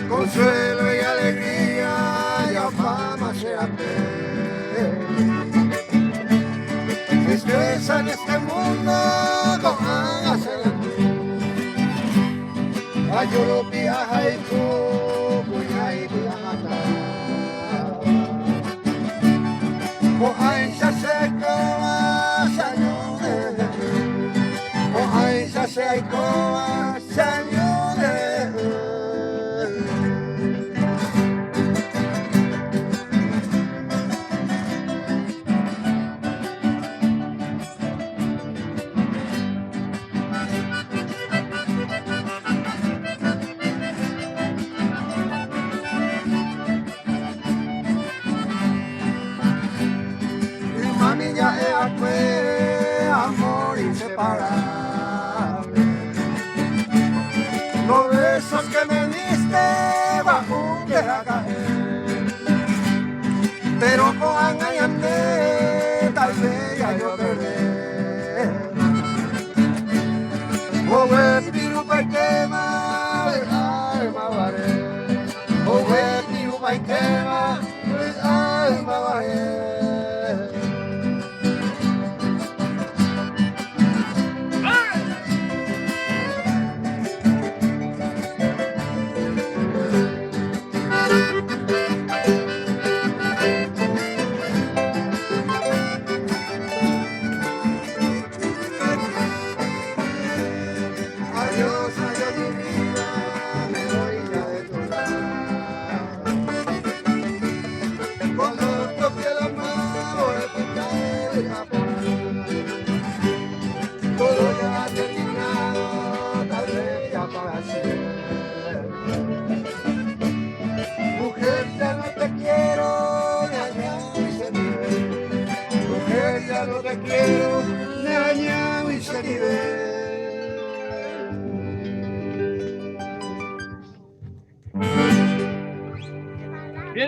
Consuelo y alegría ya fama será Tristeza en este mundo ko'ág̃a che ñandu. Ajurupi ahayhu kuña ipy'ahatã. Ko'áicha che aikóva che añónde. Ko'áicha che aikóva che añónde. Ymami ja'e'akue amor inseparable. Los besos que me diste bajo un Pero ko'ág̃a ñande tal vez jajoperde. Hogue pirupaitéma vy'a ymaguare. Hogue pirupaitéma vy'a ymaguare. Adiós, adiós mi vida, me voy ya de tu lado. Cuando toque la mano de pintar el Japón, todo ya ha terminado, tal vez ya para siempre. Mujer, ya no te quiero, Mujer, ya no te quiero, ñaña, y se.